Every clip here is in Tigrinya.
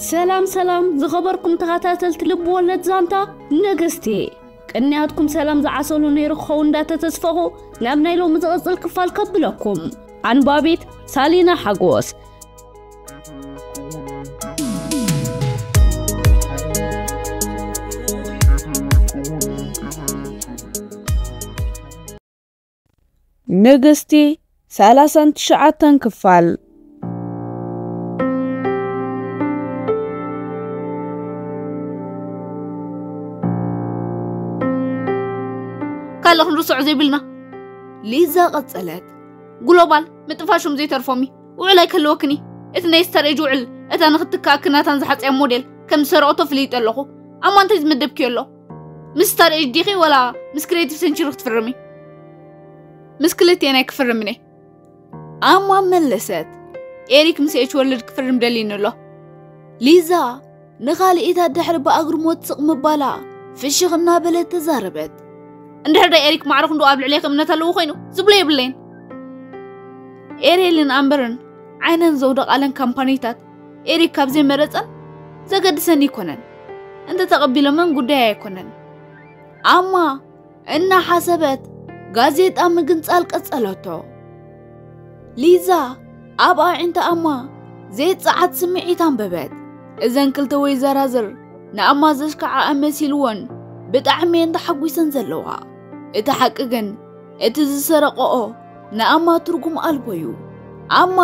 ሰላም ሰላም ዝኸበርኩም ተኸታተልቲ ልብ ወለድ ዛንታ ንግስቲ፣ ቅንያትኩም ሰላም ዝዓሰሉ ነይሩ ክኸውን እንዳተተስፈኹ ናብ ናይ ሎሚ ዝቕጽል ክፋል ከብለኩም። ኣንባቢት ሳሊና ሓጎስ። ንግስቲ ሰላሳን ትሽዓተን ክፋል። ካልእ ክንርስዖ ዘይብልና። ሊዛ ቀጸለት። ግሎባል ምጥፋሾም ዘይተርፎሚ። ውዕል ኣይከለወክኒ። እቲ ናይ ስታር ኤጅ ውዕል፣ እታ ንኽትከኣኪ ናታን ዝሓጽያ ሞዴል ከም ዝሰረቐቶ ፍልይጠ ኣለኹ። ኣማ እንታይ ዝመደብክዮ ኣሎ? ምስ ስታር ኤጅ ዲኺ ወላ ምስ ክሬቲቭ ሴንቹሪ ክትፍርሚ? ምስ ክልቲኤን ኣይክፍርምን እየ። ኣማ መለሰት። ኤሪክ ምስ ኤች ወርልድ ክፍርም ደልዩኒ ኣሎ። ሊዛ ንኻልኢታት ድሕሪ ብኣግርሞት ስቕ ምባላ ፍሽኽ እናበለት ተዛረበት። እንድሕር ዶ ኤሪክ ማዕረ ክንድኡ ኣብ ልዕሌኺ እምነት ኣለዎ ኮይኑ ዝብሎ የብለይን። ኤሪልን ኣምበርን ዓይነን ዘውደቓለን ካምፓኒታት ኤሪክ ካብ ዘይመረጸን ዘገድሰኒ ኣይኮነን። እንተ ተቐቢሎመን ጉዳይ ኣይኮነን። ኣማ እናሓሰበት ጋዜጣ ምግንጻል ቀጸለቶ። ሊዛ ኣብ ኣዒንታ ኣማ ዘይጸዓት ስምዒት ኣንበበት። እዘን ክልተ ወይዘራዝር ንኣማ ዘሽካዓኣ መሲልወን ብጣዕሚ እየን ተሓጒሰን ዘለዋ። እቲ ሓቂ ግን እቲ ዝሰረቐኦ ንኣማ ትርጉም ኣልቦ እዩ። ኣማ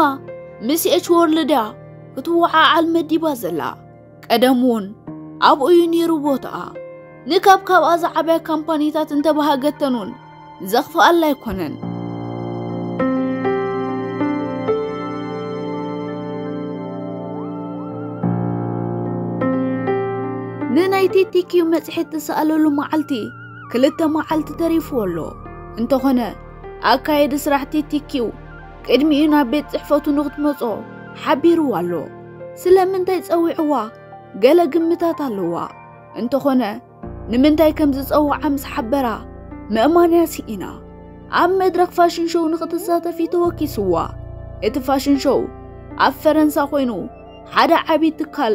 ምስ ኤች ወርልድ እያ ክትወዓዓል መዲባ ዘላ። ቀደም እውን ኣብኡ እዩ ነይሩ ቦታኣ። ንካብ ካብኣ ዝዓበያ ካምፓኒታት እንተበሃገተን እውን ዘኽፍኣላ ኣይኮነን። ንናይ ቲቲኪዩ መጽሔት ትሰኣለሉ መዓልቲ ክልተ መዓልቲ ተሪፍዎ ኣሎ። እንተኾነ ኣካየዲ ስራሕ ቲቲኪዩ ቅድሚኡ ናብ ቤት ጽሕፈቱ ንኽትመጾ ሓቢርዋ ኣሎ። ስለምንታይ ጸዊዕዋ ገለ ግምታት ኣለዋ። እንተኾነ ንምንታይ ከም ዝጸውዓ ምስ ሓበራ ምእማንያ ስኢና። ኣብ መድረኽ ፋሽን ሾው ንኽትሳተፊ ተወኪስዋ። እቲ ፋሽን ሾው ኣብ ፈረንሳ ኮይኑ ሓደ ዓቢ ትካል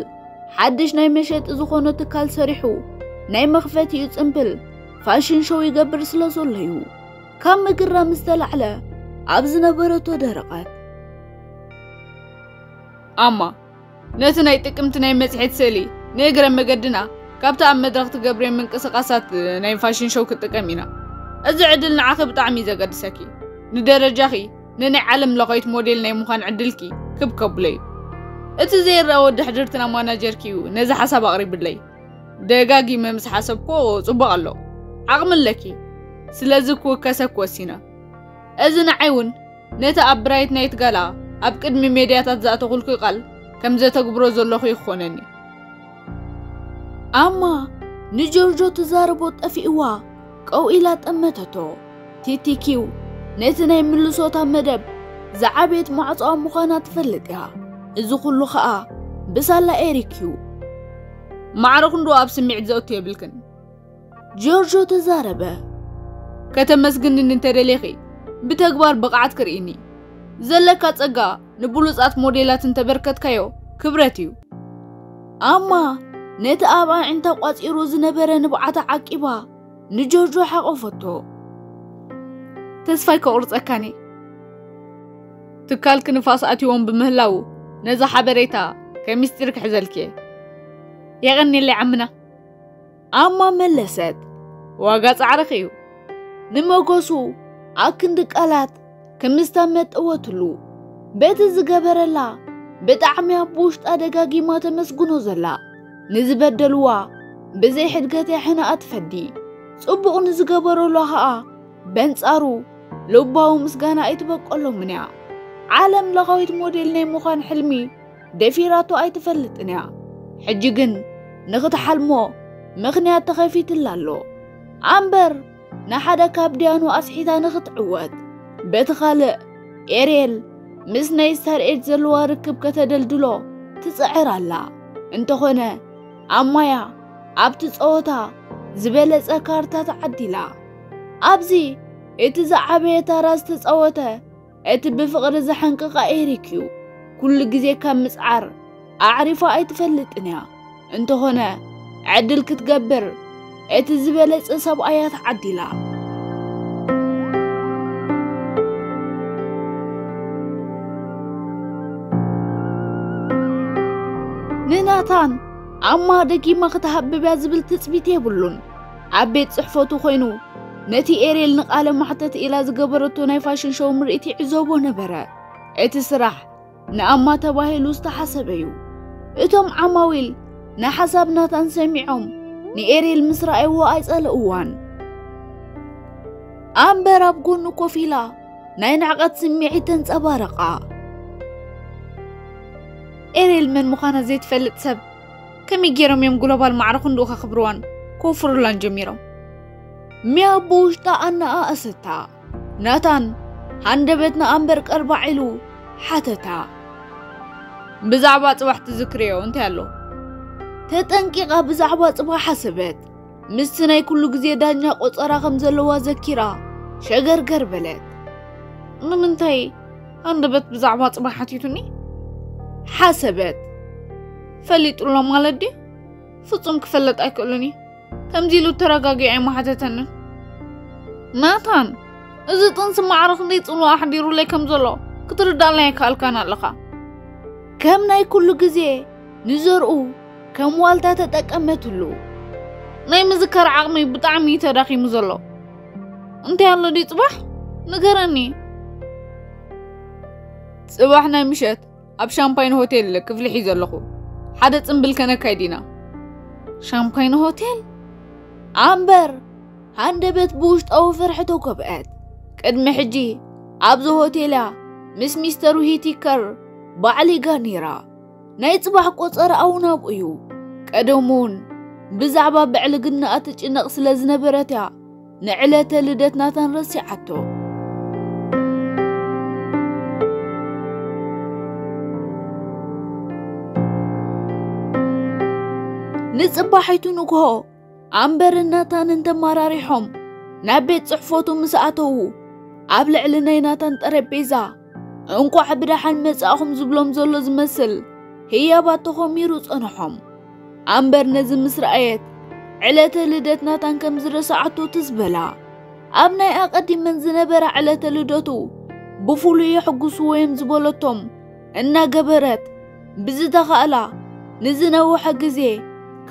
ሓድሽ ናይ መሸጢ ዝኾነ ትካል ሰሪሑ ናይ መኽፈቲኡ ጽምብል ፋሽን ሾው ይገብር ስለ ዘሎ እዩ። ካብ ምግራ ምስ ተላዕለ ኣብ ዝነበረቶ ደረቐት። ኣማ ነቲ ናይ ጥቅምቲ ናይ መጽሔት ስእሊ ንእግረ መገድና ካብቲ ኣብ መድረኽ ትገብርዮ ምንቅስቓሳት ናይ ፋሽን ሾው ክጥቀም ኢና። እዚ ዕድል ንዓኺ ብጣዕሚ እዩ ዘገድሰኪ። ንደረጃኺ ንናይ ዓለም ለኻዊት ሞዴል ናይ ምዃን ዕድልኪ ክብ ከብሎ እዩ። እቲ ዘይረኣ ወዲ ሕድርትና ማናጀርኪ እዩ ነዚ ሓሳብ ኣቕሪብለይ። ደጋጊመ ምስ ሓሰብኮ ጽቡቕ ኣሎ። ዓቕሚ ኣለኪ። ስለዚ ክውከሰኪ ወሲነ። እዚ ንዓይ እውን ነቲ ኣብ ብራይት ናይት ጋላ ኣብ ቅድሚ ሜድያታት ዝኣተኹልኪ ቃል ከም ዘተግብሮ ዘለኹ ይኾነኒ። ኣማ ንጆርጆ ትዛረቦ ጠፊእዋ ቀው ኢላ ጠመተቶ። ቲቲኪው ነቲ ናይ ምልሶታ መደብ ዝዓበየት ማዕጾኣ ምዃና ትፈልጥ እያ። እዚ ኩሉ ኸኣ ብሳላ ኤሪክ እዩ። ማዕረ ክንድኡ ኣብ ስምዒት ዘእቱ የብልክን። ጆርጆ ተዛረበ። ከተመስግንኒ እንተደሊኺ ብተግባር ብቕዓት ክርኢኒ። ዘለካ ጸጋ ንብሉጻት ሞዴላት እንተበርከትካዮ ክብረት እዩ። ኣማ ነቲ ኣብ ኣዒንታ ቋጺሩ ዝነበረ ንብዓታ ዓቂባ ንጆርጆ ሓቆፈቶ። ተስፋይ ከቑርጸካኒ። ትካልኪ ንፋስ ኣትይዎም ብምህላዉ ነዚ ሓበሬታ ከም ምስጢር ክሕዘልኪ እየ። የቐንየለይ ዓምና። ኣማ መለሰት። ዋጋ ጻዕርኺ እዩ። ንመጎሱ ኣክንዲ ቃላት ክምስታ መጠወትሉ። በቲ ዝገበረላ ብጣዕሚ ኣብ ውሽጣ ደጋጊማ ተመስግኖ ዘላ። ንዝበደልዋ ብዘይ ሕድገት ያሕንኣ ትፈዲ። ጽቡቕ ንዝገበረሉ ኸኣ በንጻሩ ልባዊ ምስጋና ኣይትበቀሎምን እያ። ዓለም ለኻዊት ሞዴል ናይ ምዃን ሕልሚ ደፊራቶ ኣይትፈልጥን እያ። ሕጂ ግን ንኽትሓልሞ ምኽንያት ተኸፊትላ ኣሎ። ኣምበር ንሓደ ካብ ዲያኑ ኣስሒታ ንኽትዕወት፣ በቲ ካልእ ኤርየል ምስ ናይ ስታር ኤጅ ዘለዋ ርክብ ከተደልድሎ ትጽዕር ኣላ። እንተኾነ ኣማያ ኣብቲ ጸወታ ዝበለጸ ካርታ ተዓዲላ። ኣብዚ እቲ ዝዓበየ ታራ ዝተጻወተ እቲ ብፍቕሪ ዝሓንቅቓ ኤሪክ እዩ። ኩሉ ግዜ ካብ ምጽዓር ኣዕሪፋ ኣይትፈልጥን እያ። እንተኾነ ዕድል ክትገብር እቲ ዝበለጸ ሰብኣያ ተዓዲላ። ንናታን ኣማ ደጊማ ክትሃብብ እያ ዝብል ትጽቢት የብሉን። ኣብ ቤት ጽሕፈቱ ኮይኑ ነቲ ኤሬል ንቃለ ማሕተት ኢላ ዝገበረቶ ናይ ፋሽን ሾው ምርኢት ይዕዘቦ ነበረ። እቲ ስራሕ ንኣማ ተባሂሉ ዝተሓሰበ እዩ። እቶም ዓማዊል ንሓሳብ ናታን ሰሚዖም ንኤሬል ምስ ረኣይዎ ኣይጸልእዋን። ኣምበር ኣብ ጎኑ ኮፍ ኢላ ናይ ንዕቀት ስምዒት ተንጸባረቓ። ኤሬል መን ምዃና ዘይትፈልጥ ሰብ ከመይ ገይሮም እዮም ግሎባል ማዕረ ክንድኡ ከኽብርዋን ከውፍሩላን ጀሚሮም? ሚያ ብውሽጣ ኣነኣእሰታ። ናታን ሃንደበት ንኣምበር ቀርባዕ ኢሉ ሓተታ። ብዛዕባ ጽባሕ ትዝክርዮ እንታይ ኣሎ? ተጠንቂቓ ብዛዕባ ጽባሕ ሓሰበት። ምስቲ ናይ ኩሉ ግዜ ዳኛ ቆጸራ ከም ዘለዋ ዘኪራ ሸገርገር በለት። ንምንታይ ሃንደበት ብዛዕባ ጽባሕ ሓቲቱኒ? ሓሰበት። ፈሊጡ ኣሎ ማለት ድዩ? ፍጹም ክፈለጥ ኣይክእልን እዩ። ከምዚ ኢሉ ተረጋጊዑ ኣይመሓተተንን። ናታን፣ እዚ ጥንሲ ማዕረ ክንደይ ጽልዋ ኣሕዲሩለይ ከም ዘሎ ክትርዳእለይ ኣይከኣልካን ኣለኻ። ከም ናይ ኩሉ ግዜ ንዘርኡ ከም ዋልታ ተጠቀመትሉ። ናይ ምዝካር ዓቕመይ ብጣዕሚ እዩ ተዳኺሙ ዘሎ። እንታይ ኣሎ ድዩ ጽባሕ? ንገረኒ። ጽባሕ ናይ ምሸት ኣብ ሻምፓይን ሆቴል ክፍሊ ሒዘ ኣለኹ። ሓደ ጽምብል ከነካይድ ኢና። ሻምፓይን ሆቴል? ኣምበር ሃንደበት ብውሽጣዊ ፍርሒ ተኮብአት። ቅድሚ ሕጂ ኣብዚ ሆቴል እያ ምስ ሚስተር ሂቲከር ባዕሊጋ ነይራ። ናይ ጽባሕ ቆጸራ እውን ኣብኡ እዩ። ቀደም እውን ብዛዕባ ብዕልግናኣ ትጭነቕ ስለ ዝነበረት እያ ንዕለተ ልደት ናታን ረሲዓቶ። ንጽባሒቱ ንግሆ ኣምበርን ናታንን ተመራሪሖም ናብ ቤት ጽሕፈቱ ምስ ኣተዉ፣ ኣብ ልዕሊ ናይ ናታን ጠረጴዛ እንቋዕ ብደሓን መጻእኹም ዝብሎም ዘሎ ዝመስል ህያባት ተኾሚሩ ጸንሖም። ኣምበር ነዚ ምስ ረኣየት፣ ዕለተ ልደት ናታን ከም ዝረስዓቶ ትዝ በላ። ኣብ ናይ ኣቐዲመን ዝነበራ ዕለተ ልደቱ ብፍሉይ የሕጉስዎ እዮም ዝበለቶም እናገበረት፣ ብዝተኻእላ ንዝነውሐ ግዜ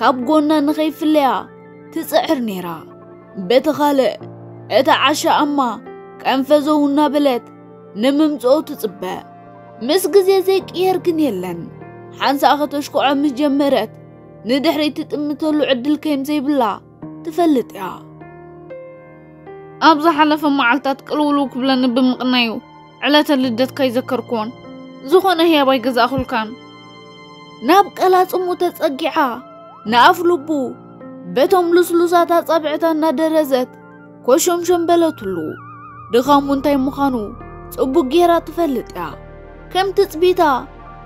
ካብ ጎና ንኸይፍለያ ትጽዕር ነይራ። በቲ ካልእ፣ እታ ዓሻ ኣማ ቀንፈዘው እናበለት ንምምጽኦ ትጽበ። ምስ ግዜ ዘይቅየር ግን የለን። ሓንሳእ ከተሽክዖ ምስ ጀመረት፣ ንድሕሪት ትጥምተሉ ዕድል ከም ዘይብላ ትፈልጥ እያ። ኣብ ዝሓለፈ መዓልታት ቅልውልው ክብለኒ ብምቕናዩ፣ ዕለተ ልደትካ ኣይዘከርኩዎን። ዝኾነ ህያብ ኣይገዛእኹልካን። ናብ ቀላጽሙ ተጸጊዓ፣ ንኣፍ ልቡ በቶም ልስሉሳት ኣጻብዕታ እናደረዘት ኮሸምሸም በለትሉ። ድኻሙ እንታይ ምዃኑ ጽቡቕ ጌራ ትፈልጥ እያ። ከም ትጽቢታ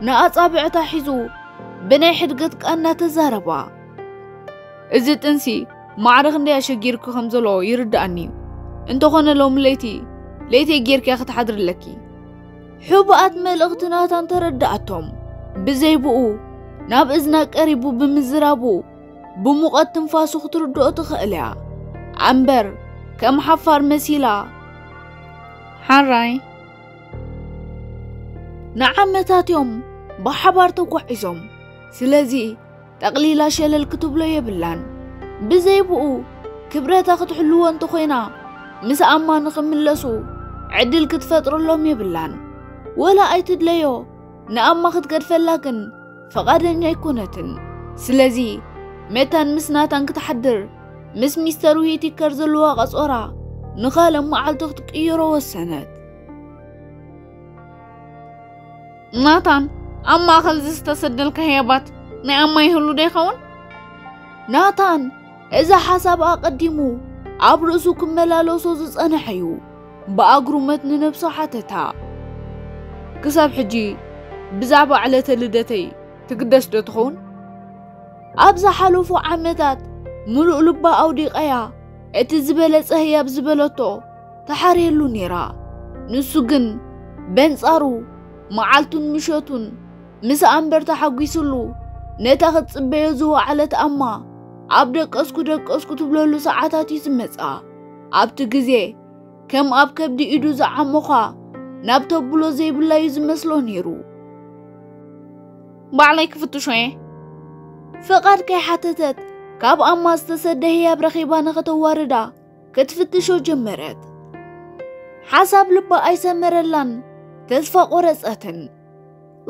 ንኣጻብዕታ ሒዙ ብናይ ሕድገት ቃና ተዛረባ። እዚ ጥንሲ ማዕረ ክንደይ ኣሸጊርኪ ከም ዘሎ ይርድኣኒ እዩ። እንተኾነ ሎሚ ለይቲ ለይተይ ጌርክያ ክትሓድሪ ኣለኪ። ሕቡኣት መልእኽቲ ናታን ተረድኣቶም። ብዘይ ብኡ ናብ እዝና ቀሪቡ ብምዝራቡ ብሙቐት ትንፋሱ ክትርድኦ ትኽእል እያ። ኣምበር ከም ሓፋር መሲላ፣ ሓራይ። ንዓመታት እዮም ብሓባር ተጓዒዞም። ስለዚ ጠቕሊላ ሸለል ክትብሎ የብላን። ብዘይ ብኡ ክብረታ ክትሕልዎ እንተኾይና፣ ምስ ኣማ ንኽምለሱ ዕድል ክትፈጥረሎም የብላን። ወላ ኣይትድለዮ፣ ንኣማ ክትገድፈላ ግን ፈቓደኛ ኣይኮነትን። ስለዚ መታን ምስ ናታን ክትሓድር፣ ምስ ሚስተር ዊቲከር ዘለዋ ቀጾራ ንኻልእ መዓልቲ ክትቅይሮ ወሰነት። ናታን፣ ኣብ ማእከል ዝተሰደልካ ህያባት ናይ ኣማ ይህሉ ዶ ይኸውን? ናታን፣ እዚ ሓሳብ ኣቐዲሙ ኣብ ርእሱ ክመላለሶ ዝጸንሐ እዩ። ብኣግሩመት ንነብሱ ሓተታ። ክሳብ ሕጂ ብዛዕባ ዕለተ ልደተይ ትግደስ ዶ ትኸውን? ኣብ ዝሓለፉ ዓመታት ምሉእ ልባ ኣውዲቐያ እቲ ዝበለጸ ህያብ ዝበለቶ ተሓርየሉ ነይራ። ንሱ ግን በንጻሩ መዓልቱን ምሸቱን ምስ ኣምበር ተሓጒስሉ፣ ነታ ክትጽበዮ ዝወዓለት ኣማ ኣብ ደቀስኩ ደቀስኩ ትብለሉ ሰዓታት እዩ ዝመጻ። ኣብቲ ግዜ ከም ኣብ ከብዲ ኢዱ ዝዓሞኻ ናብ ተብሎ ዘይብላ እዩ ዝመስሎ ነይሩ። ባዕለይ ክፍትሾ እየ። ፍቓድ ከይሓተተት ካብ ኣማ ዝተሰደ ህያብ ረኺባ ንኸተዋርዳ ክትፍትሾ ጀመረት። ሓሳብ ልባ ኣይሰመረላን፣ ተስፋ ቆረጸትን።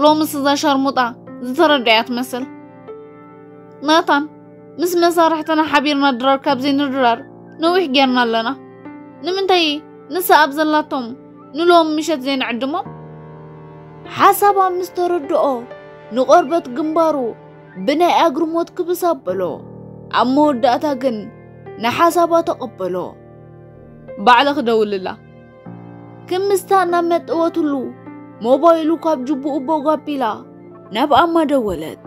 ሎምስ እዛ ሻርሙጣ ዝተረዳያ ትመስል። ናታን፣ ምስ መሳርሕትና ሓቢርና ድራር ካብ ዘይንድራር ነዊሕ ጌርና ኣለና። ንምንታይ ንሳ ኣብ ዘላቶም ንሎም ምሸት ዘይንዕድሞም? ሓሳባ ምስ ተረድኦ ንቆርበት ግንባሩ ብናይ ኣግርሞት ክብስ ኣበሎ። ኣብ መወዳእታ ግን ንሓሳባ ተቐበሎ። ባዕለ ክደውልላ። ክምስታ እናመጠወትሉ ሞባይሉ ካብ ጅቡኡ ቦግ ኣቢላ ናብ ኣማ ደወለት።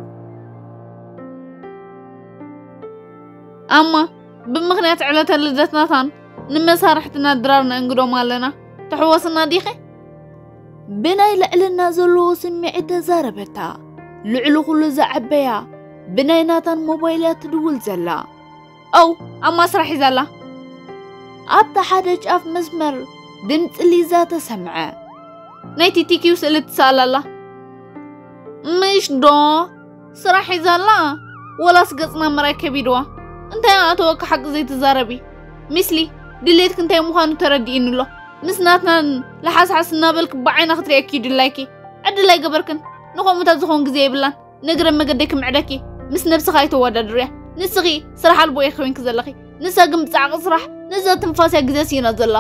ኣማ፣ ብምኽንያት ዕለተ ልደት ናታን ንመሳርሕትና ድራር ነእንግዶም ኣለና። ትሕወስና ዲኺ? ብናይ ልዕልና ዘለዎ ስምዒት ተዛረበታ። ልዕሊ ኩሉ ዘዐበያ ብናይ ናታን ሞባይል እያ ትድውል ዘላ። ኦው፣ ኣማ ስራሕ ሒዛ ኣላ። ኣብቲ ሓደ ጫፍ መስመር ድምፂ ሊዛ ተሰምዐ። ናይ ቲቲኪው ስእሊ ትሰኣል ኣላ። ምሽ ዶ ስራሕ ሒዛ ኣላ? ወላስ ገፅና ምርኣይ ከቢድዋ? እንታይ ኣተወካ ሓቂ ዘይትዛረቢ? ሚስሊ፣ ድሌትክ እንታይ ምዃኑ ተረዲእኒ ኣሎ። ምስ ናትናን ለሓስሓስ እናበልክ ብዓይና ክትርእየኪ እዩ ድላይኪ። ዕድል ኣይገበርክን። ንኸምኡታት ዝኾን ግዜ የብላን። ንእግረ መገደይ ክምዕደኪ ምስ ነብስኻ ኣይተወዳድርያ። ንስኺ ስራሕ ኣልቦ ኢኺ ኮይንኪ ዘለኺ። ንሳ ግን ብጻዕቂ ስራሕ ነዛ ትንፋስያ ግዜ ስኢና ዘላ።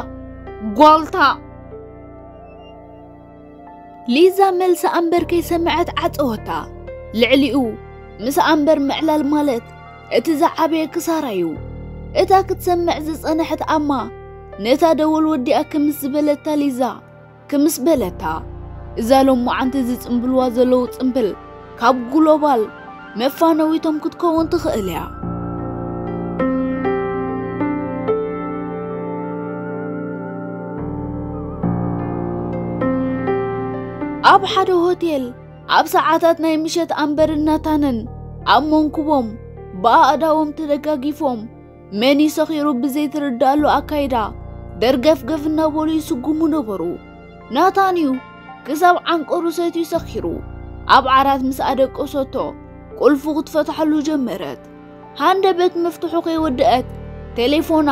ጓልታ። ሊዛ መልሲ ኣምበር ከይሰምዐት ዓጸወታ። ልዕሊኡ ምስ ኣምበር ምዕላል ማለት እቲ ዝዓበየ ክሳራ እዩ። እታ ክትሰምዕ ዝጸንሐት ኣማ ነታ ደወል ወዲኣ ክምስ ዝበለታ ሊዛ ክምስ በለታ። እዛ ሎማዓንቲ ዝጽምብልዋ ዘለዉ ጽምብል ካብ ግሎባል መፋነዊቶም ክትከውን ትኽእል እያ። ኣብ ሓደ ሆቴል ኣብ ሰዓታት ናይ ምሸት ኣምበርን ናታንን ኣብ መንኩቦም ብኣእዳዎም ተደጋጊፎም መን እዩ ሰኺሩ ብዘይትርድኣሉ ኣካይዳ ደርገፍገፍ እናበሉ ይስጉሙ ነበሩ። ናታን እዩ ክሳብ ዓንቀሩ ሰትዩ ሰኺሩ ኣብ ዓራት ምስ ኣደቀሰቶ ቁልፉ ክትፈትሓሉ ጀመረት። ሃንደበት መፍትሑ ከይወደአት ቴሌፎና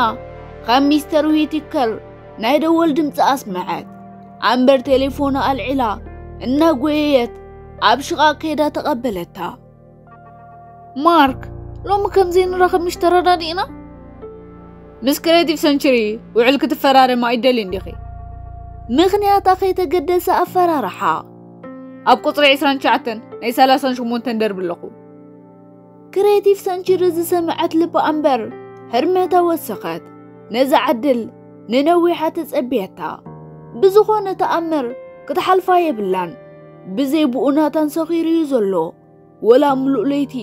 ካብ ሚስተር ዊቲከር ናይ ደወል ድምፂ ኣስመዐት። ኣምበር ቴሌፎና ኣልዒላ እናጎየየት ኣብ ሽቓቕ ከይዳ ተቐበለታ። ማርክ፣ ሎሚ ከምዚ ንራኸብ ምሽ ተረዳዲእና? ምስ ክሬቲቭ ሰንቸሪ ውዕል ክትፈራረም ኣይደልይ እንዲኺ? ምኽንያታ ከይተገደሰ ኣፈራርሓ። ኣብ ቁጽሪ ዕስራን ትሽዓተን ናይ ሰላሳን ሸሞንተን ደርቢ ኣለኹ። ክሬቲቭ ሰንቸሪ ዝሰምዐት ልባ ኣምበር ህርመታ ወሰኸት። ነዛ ዕድል ንነዊሓ ተጸብየታ። ብዝኾነ ተኣምር ክትሓልፋ የብላን። ብዘይ ብኡ ናታን ሰኺሩ እዩ ዘሎ። ወላ ምሉእ ለይቲ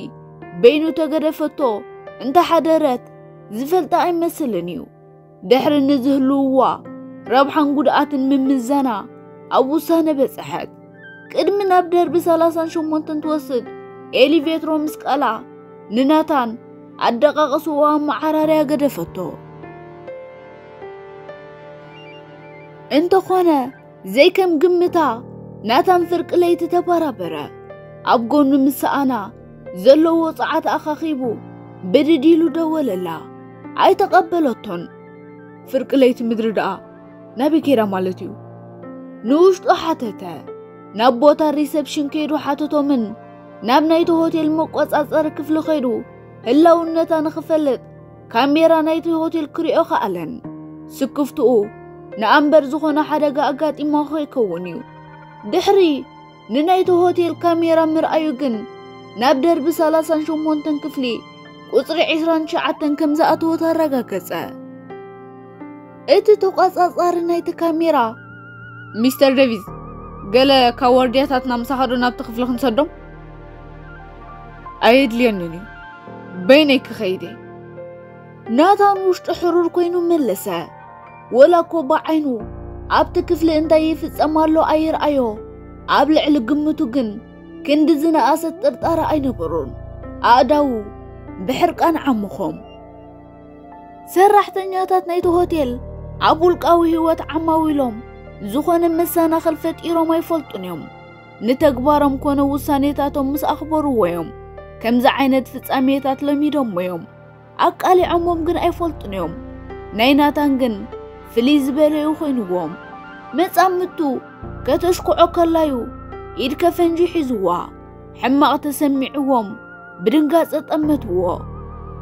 በይኑ ተገደፈቶ እንተሓደረት ዝፈልጣ ኣይመስልን እዩ። ድሕሪ ንዝህልውዋ ረብሓን ጉድኣትን ምምዘና ኣብ ውሳነ በጽሐት። ቅድሚ ናብ ደርቢ ሰላሳን ሸሞንተን ትወስድ ኤሊቬትሮ ምስ ቀላ ንናታን ኣደቃቕስዋ መዓራርያ ገደፈቶ። እንተኾነ ዘይከም ግምታ ናታን ፍርቂ ለይቲ ተባራበረ። ኣብ ጎኑ ምስ ሰኣና ዘለዎ ጸዓት ኣኻኺቡ ብድድ ኢሉ ደወለላ። ኣይተቐበለቶን። ፍርቂ ለይቲ ምድሪ ደኣ ናበይ ከይዳ ማለት እዩ? ንውሽጡ ሓተተ። ናብ ቦታ ሪሰፕሽን ከይዱ ሓተቶምን ናብ ናይቲ ሆቴል መቆጻጸሪ ክፍሊ ከይዱ ህላውነታ ንኽፈልጥ ካሜራ ናይቲ ሆቴል ክሪኦ ከኣለን። ስክፍትኡ ንኣምበር ዝኾነ ሓደጋ ኣጋጢሞ ከይከውን እዩ። ድሕሪ ንናይቲ ሆቴል ካሜራ ምርኣዩ ግን ናብ ደርቢ ሰላሳን ሸሞንተን ክፍሊ ቁጽሪ ዕስራን ትሽዓተን ከም ዝኣተወት ኣረጋገጸ። እቲ ተቆጻጻሪ ናይቲ ካሜራ፣ ሚስተር ዴቪስ፣ ገለ ካብ ዋርድያታትና ምሳኻ ዶ ናብቲ ክፍሊ ክንሰዶም? ኣየድልየንን እዩ። በይነይ ክኸይድ እየ። ናታን ውሽጡ ሕሩር ኮይኑ መለሰ። ወላ እኮ ብዓይኑ ኣብቲ ክፍሊ እንታይ ይፍጸም ኣሎ ኣይርኣዮ። ኣብ ልዕሊ ግምቱ ግን ክንዲ ዝነኣሰት ጥርጣረ ኣይነበሮን። ኣእዳዉ ብሕርቃን ዓሙኾም። ሰራሕተኛታት ናይቲ ሆቴል ኣብ ውልቃዊ ህይወት ዓማዊሎም ዝኾነ መሰናኽል ፈጢሮም ኣይፈልጡን እዮም። ንተግባሮም ኮነ ውሳኔታቶም ምስ ኣኽበርዎ እዮም ከምዚ ዓይነት ፍጻሜታት ለሚዶሞ እዮም። ኣቃሊዖሞም ግን ኣይፈልጡን እዮም። ናይ ናታን ግን ፍልይ ዝበለ እዩ ኮይንዎም። መጻምቱ ከተሽኩዖ ከላዩ ኢድ ከፈንጂ ሒዝዋ። ሕማቕ ተሰሚዕዎም ብድንጋጸ ጠመትዎ።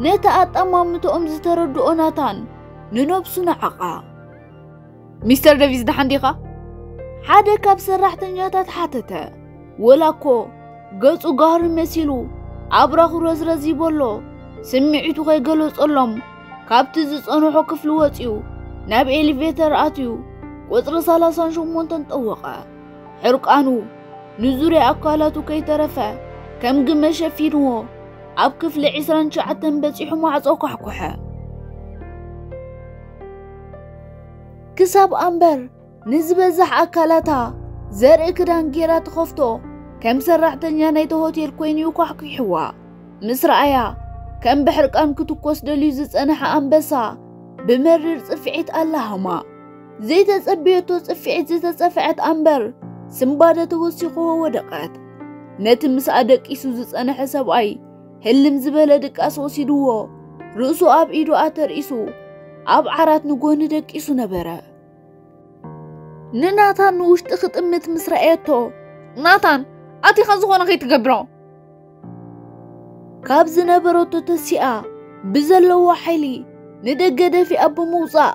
ነቲ ኣጠማምትኦም ዝተረድኦ ናታን ንነብሱ ነዓቓ። ሚስተር ደቪስ ደሓን ዲኻ? ሓደ ካብ ሰራሕተኛታት ሓተተ። ወላ እኮ ገጹ ጋህሪ መሲሉ ኣብራኹ ረዝረዝ ይበሎ። ስምዒቱ ከይገለጸሎም ካብቲ ዝጸንሖ ክፍሊ ወጺኡ ናብ ኤሊቬተር ኣትዩ ቁጽሪ ሰላሳን ሸሞንተን ጠወቐ። ሕርቃኑ ንዙርያ ኣካላቱ ከይተረፈ ከም ግመ ሸፊንዎ ኣብ ክፍሊ ዕስራን ትሽዓተን በጺሑ ማዕጾ ኳሕኮሐ። ክሳብ ኣምበር ንዝበዛሕ ኣካላታ ዘርኢ ክዳን ጌራ ትኸፍቶ ከም ሰራሕተኛ ናይቲ ሆቴል ኮይኑ እዩ ኳሕኲሕዋ። ምስ ረኣያ ከም ብሕርቃን ክትኮስ ደልዩ ዝጸንሐ ኣንበሳ ብመሪር ጽፍዒት ኣላሃማ። ዘይተጸበየቶ ጽፍዒት ዝተጸፍዐት ኣምበር ስምባደ ተወሲኽዎ ወደቐት። ነቲ ምስኣ ደቂሱ ዝጸንሐ ሰብኣይ ህልም ዝበለ ድቃስ ወሲድዎ ርእሱ ኣብ ኢዱ ኣተርኢሱ ኣብ ዓራት ንጎኒ ደቂሱ ነበረ። ንናታን ንውሽጢ ክጥምት ምስ ረኣየቶ፣ ናታን፣ ኣቲኻ ዝኾነ ከይትገብሮ። ካብ ዝነበረቶ ተሲኣ ብዘለዎ ሓይሊ ንደገ ደፊኣ ብምውጻእ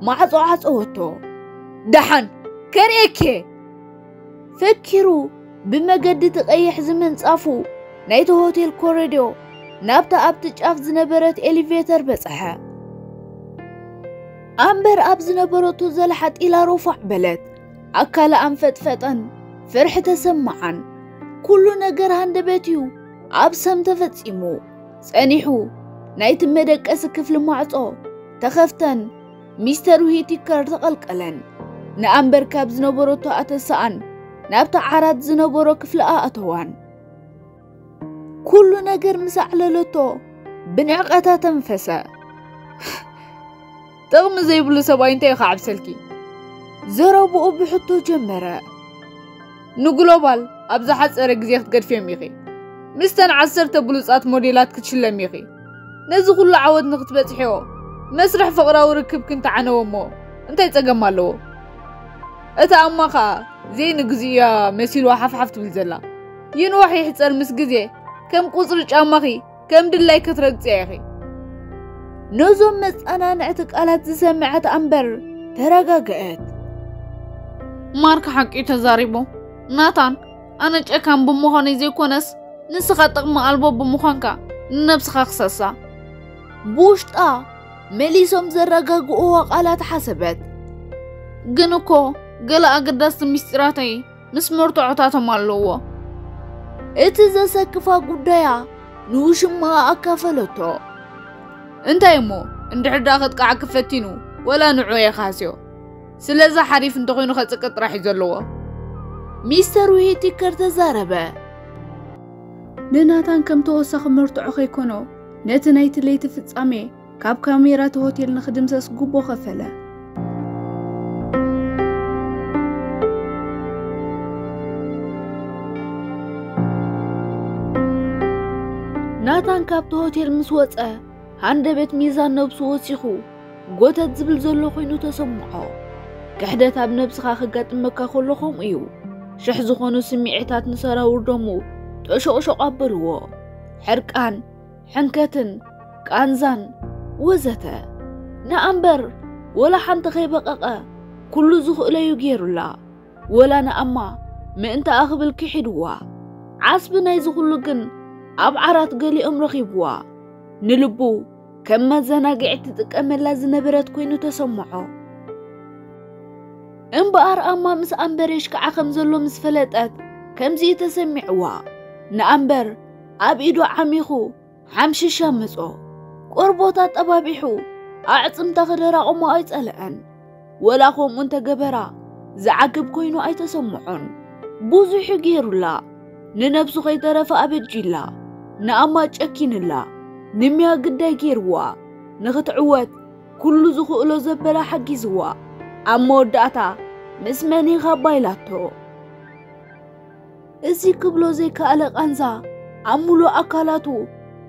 ማዕጾ ዓጸወቶ። ደሓን ከርእየኪ። ፈኪሩ ብመገዲ እቲ ቀይሕ ዝምንጻፉ ናይቲ ሆቴል ኮረድዮ ናብታ ኣብቲ ጫፍ ዝነበረት ኤሊቬተር በጽሐ። ኣምበር ኣብ ዝነበረቶ ዘልሓጥ ኢላ ሮፋዕ በለት። ኣካላ ኣንፈጥፈጠን ፍርሒ ተሰማዓን። ኩሉ ነገር ሃንደበት እዩ ኣብ ሰም ተፈጺሙ። ጸኒሑ ናይቲ መደቀሲ ክፍሊ ማዕጾ ተኸፍተን ሚስተር ዊቲከር ተቐልቀለን። ንኣምበር ካብ ዝነበረቶ ኣተሰኣን ናብታ ዓራት ዝነበሮ ክፍሊ ኣእተዋን። ኩሉ ነገር ምስ ኣዕለለቶ ብንዕቐታ ተንፈሰ። ጥቕሚ ዘይብሉ ሰብኣይ እንታይ እዩ ክዓብሰልኪ? ዘረብኡ ብሕቶ ጀመረ። ንግሎባል ኣብ ዝሓጸረ ግዜ ክትገድፍዮም ኢኺ። ምስተን ዓሰርተ ብሉጻት ሞዴላት ክትሽለሚ ኢኺ። ነዚ ኩሉ ዓወት ንክትበጽሕዮ መስርሕ ፍቕራዊ ርክብ ክንተዓነወ እሞ እንታይ ጸገም ኣለዎ? እታ ኣማ ኸኣ ዘይንግዝእያ መሲልዋ ሓፍሓፍ ትብል ዘላ። ይንዋሕ ይሕጸር ምስ ግዜ ከም ቁጽሪ ጫማኺ ከም ድላይ ክትረግጽያ ኢኺ። ነዞም መጸናንዕቲ ቃላት ዝሰምዐት ኣምበር ተረጋግአት። ማርክ ሓቂ ተዛሪቡ። ናታን፣ ኣነ ጨካን ብምዃነይ ዘይኮነስ ንስኻ ጥቕሚ ኣልቦ ብምዃንካ ንነብስኻ ክሰሳ። ብውሽጣ መሊሶም ዘረጋግእዎ ቃላት ሓሰበት። ግን እኮ ገለ ኣገዳስቲ ምስጢራተይ ምስ መርትዖታቶም ኣለዎ። እቲ ዘሰክፋ ጉዳያ ንውሽማኣ ኣካፈለቶ። እንታይ እሞ እንድሕር ደኣ ከጥቅዓኪ ፈቲኑ ወላ ንዑ እየ ክሃስዮ። ስለዚ ሓሪፍ እንተኾይኑ ከጽቅጥ ጥራሕ እዩ ዘለዎ። ሚስተር ዊሂቲከር ተዛረበ። ንናታን ከም ተወሳኺ መርትዖ ከይኮኖ ነቲ ናይቲ ለይቲ ፍጻሜ ካብ ካሜራ እቲ ሆቴል ንኽድምሰስ ጉቦ ከፈለ። ናታን ካብቲ ሆቴል ምስ ወጸ ሃንደበት ሚዛን ነብሱ ወሲኹ ጎተት ዝብል ዘሎ ኮይኑ ተሰምዖ። ክሕደት ኣብ ነብስኻ ክጋጥመካ ከሎ ከምኡ እዩ። ሽሕ ዝኾኑ ስምዒታት ንሰራውር ደሙ ጦሾቕሾቕ ኣበልዎ። ሕርቃን፣ ሕንከትን ቃንዛን ወዘተ። ንኣምበር ወላ ሓንቲ ከይበቐቐ ኩሉ ዝኽእለዩ ገይሩላ። ወላ ንኣማ ምእንታኣ ክብል ክሒድዋ። ዓስቢ ናይዚ ኩሉ ግን ኣብ ዓራት ገሊኦም ረኺብዋ። ንልቡ ከም መዘናግዒ ትጥቀመላ ዝነበረት ኮይኑ ተሰምዖ። እምበኣር ኣማ ምስ ኣምበር የሽክዓ ከም ዘሎ ምስ ፈለጠት ከምዚ እዩ ተሰሚዕዋ። ንኣምበር ኣብ ኢዱ ዓሚኹ ሓምሽሽ ኣመጾ። ቆርቦታ ጠባቢሑ ኣዕጽምታ ክደራቕሞ ኣይጸልአን። ወላ ከምኡ እንተገበራ ዝዓግብ ኮይኑ ኣይተሰምዖን። ብዙሕ ገይሩላ። ንነብሱ ከይተረፈ ኣበጂላ። ንኣማ ጨኪንላ። ንሚያ ግዳይ ገይርዋ። ንኽትዕወት ኩሉ ዝኽእሎ ዘበላ ሓጊዝዋ። ኣብ መወዳእታ ምስ መን ኢኻ ባይላቶ። እዚ ክብሎ ዘይከኣለ ቃንዛ ኣብ ሙሉእ ኣካላቱ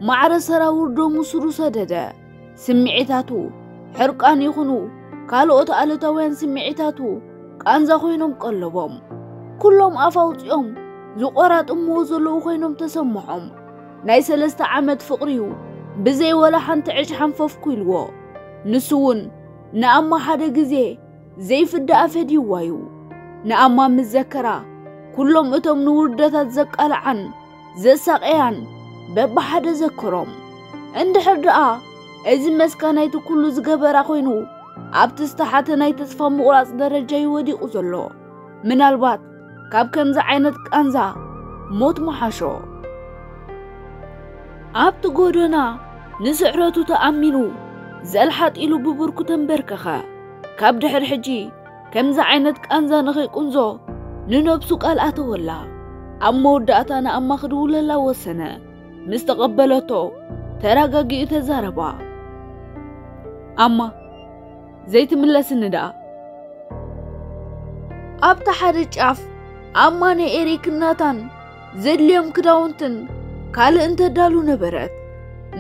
ማዕረ ሰራውር ደሙ ስሩ ሰደደ። ስምዒታቱ ሕርቃን ይኹኑ ካልኦት ኣሉታውያን ስምዒታቱ ቃንዛ ኮይኖም ቀለቦም። ኩሎም ኣፍ ኣውፂኦም ዝቆራጥምዎ ዘለዉ ኮይኖም ተሰምዖም። ናይ ሰለስተ ዓመት ፍቕሪዩ ብዘይ ወላ ሓንቲ ዕጭ ሓንፈፍኩ ኢልዎ። ንሱ እውን ንኣማ ሓደ ግዜ ዘይፍዳኣ ፈድይዋ እዩ። ንኣማ ምስ ዘከራ ኩሎም እቶም ንውርደታት ዘቃልዓን ዘሳቀያን በብሓደ ዘክሮም። እንድሕር ደኣ እዚ መስካ ናይቲ ኩሉ ዝገበራ ኮይኑ ኣብቲ ዝተሓተ ናይ ተስፋ ምቑራጽ ደረጃ እዩ ወዲቑ ዘሎ። ምናልባት ካብ ከምዚ ዓይነት ቃንዛ ሞት ምሓሾ። ኣብቲ ጎደና ንስዕረቱ ተኣሚኑ ዘልሓጥ ኢሉ ብብርኩ ተንበርከኸ። ካብ ድሕሪ ሕጂ ከምዚ ዓይነት ቃንዛ ንኸይቁንዞ ንነብሱ ቃል ኣተወላ። ኣብ መወዳእታ ንኣማ ክድውለላ ወሰነ። ምስ ተቐበለቶ ተረጋጊኡ ተዛረባ። ኣማ ዘይትምለስኒ ደኣ። ኣብቲ ሓደ ጫፍ ኣማ ንኤሪክን ናታን ዘድልዮም ክዳውንትን ካልእን ተዳሉ ነበረት።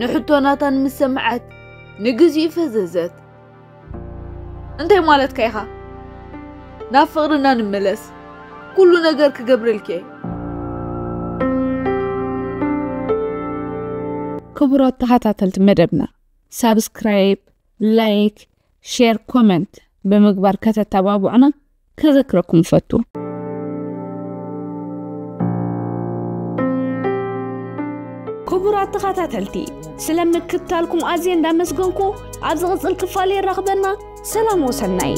ንሕቶ ናታን ምስ ሰምዐት ንግዚኡ ፈዘዘት። እንታይ ማለትካ ኢኻ? ናብ ፍቕርና ንመለስ። ኩሉ ነገር ክገብረልኪ እየ። ክቡራት ተኸታተልቲ መደብና ሳብስክራይብ፣ ላይክ፣ ሼር፣ ኮመንት ብምግባር ከተተባብዑና ከዘክረኩም እፈቱ። ክቡራት ተኸታተልቲ ስለ ምክትታልኩም ኣዝየ እንዳመስገንኩ ኣብ ዝቕጽል ክፋል የራኽበና። ሰላም ወሰናይ።